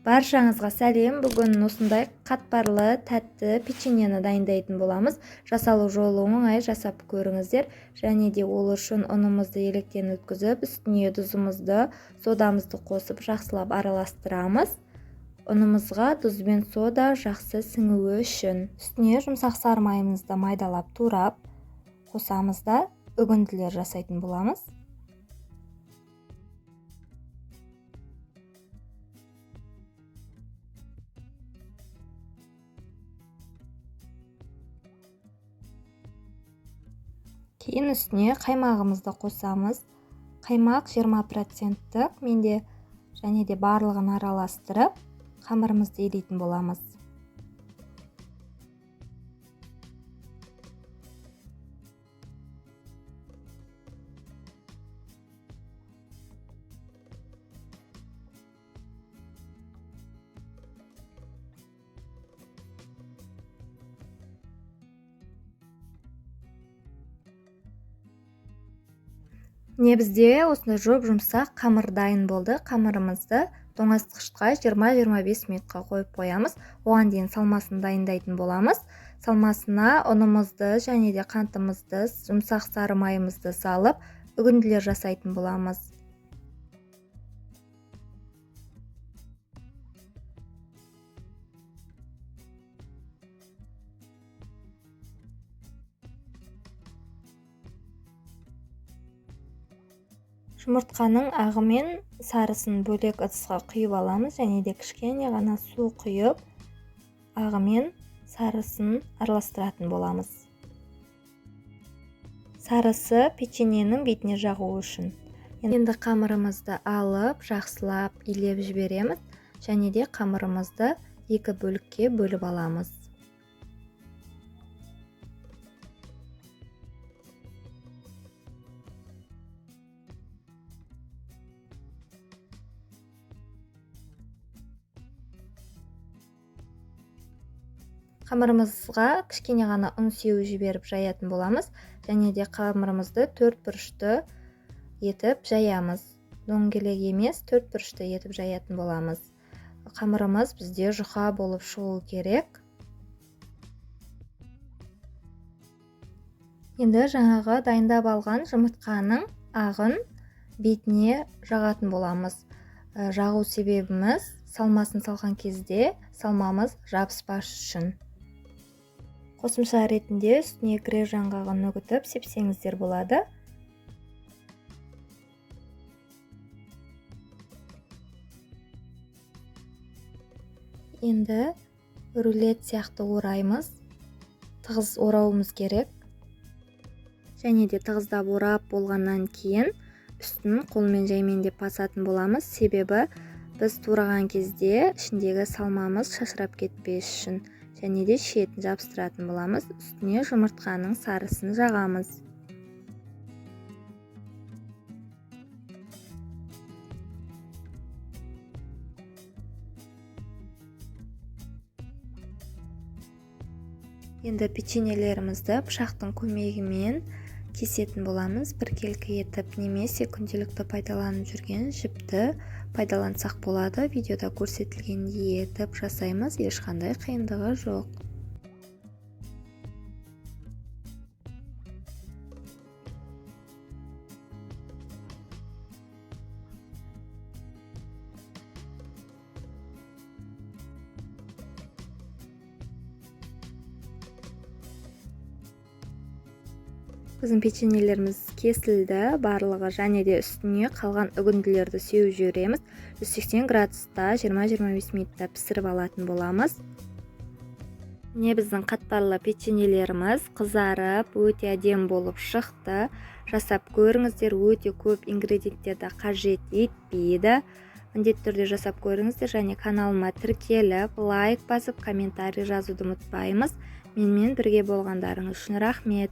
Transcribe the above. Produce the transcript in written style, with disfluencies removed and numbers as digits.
Баршаңызға сәлем. Бүгін осындай қатпарлы тәтті печеньені дайындайтын боламыз. Жасалу жолы оңай, жасап көріңіздер. Және де ол үшін ұнымызды електен өткізіп, үстіне тұзымызды, содамызды қосып жақсылап араластырамыз. Ұнымызға тұз бен сода жақсы сіңуі үшін. Үстіне жұмсақ сары майымызды майдалап турап қосамыз да үгінділер жасайтын боламыз. Кейін үстіне қаймағымызды қосамыз. Қаймақ 20% менде, және де барлығын араластырып, қамырымызды илейтін боламыз. Міне бізде осындай жұп-жұмсақ қамыр дайын болды. Қамырымызды тоңазытқышқа 20-25 минутқа қойып қоямыз. Оған дейін салмасын дайындайтын боламыз. Салмасына ұнымызды және де қантымызды, жұмсақ сары майымызды салып, үгінділер жасайтын боламыз. Жұмыртқаның ағы мен сарысын бөлек ыдысқа құйып аламыз және де кішкене ғана су құйып, ағы мен сарысын араластыратын боламыз. Сарысы печеньенің бетіне жағу үшін. Енді қамырымызды алып, жақсылап илеп жібереміз және де қамырымызды екі бөлікке бөліп аламыз. Қамырымызға кішкене ғана ұн сеуіп жіберіп жаятын боламыз. Және де қамырымызды төрт бұрышты етіп жаямыз. Дөңгелек емес, төрт бұрышты етіп жаятын боламыз. Қамырымыз бізде жұқа болып шығу керек. Енді жаңағы дайындап алған жұмыртқаның ағын бетіне жағатын боламыз. Жағу себебіміз салмасын салған кезде салмамыз жабыспас үшін. Қосымша ретінде үстіне грек жаңғағын үгітіп сепсеңіздер болады. Енді рулет сияқты ораймыз. Тығыз орауымыз керек. Және де тығыздап орап болғаннан кейін үстін қолмен жаймендеп басатын боламыз. Себебі біз тураған кезде ішіндегі салмамыз шашырап кетпес үшін. Және де шетін жабыстыратын боламыз. Үстіне жұмыртқаның сарысын жағамыз. Енді печеньелерімізді пышақтың көмегімен кесетін боламыз. Біркелкі етіп немесе күнделікті пайдаланып жүрген жіпті пайдалансақ болады. Видеода көрсетілгендей етіп жасаймыз, ешқандай қиындығы жоқ. Біздің печеньелеріміз кесілді барлығы, және де үстіне қалған үгінділерді сеуіп жібереміз. 180 градуста 20-25 минутта пісіріп алатын боламыз. Міне біздің қатпарлы печеньелеріміз қызарып, өте әдемі болып шықты. Жасап көріңіздер, өте көп ингредиенттерді қажет етпейді. Міндетті түрде жасап көріңіздер және каналыма тіркеліп, лайк басып, комментарий жазуды ұмытпаймыз. Менімен бірге болғандарыңыз үшін рахмет.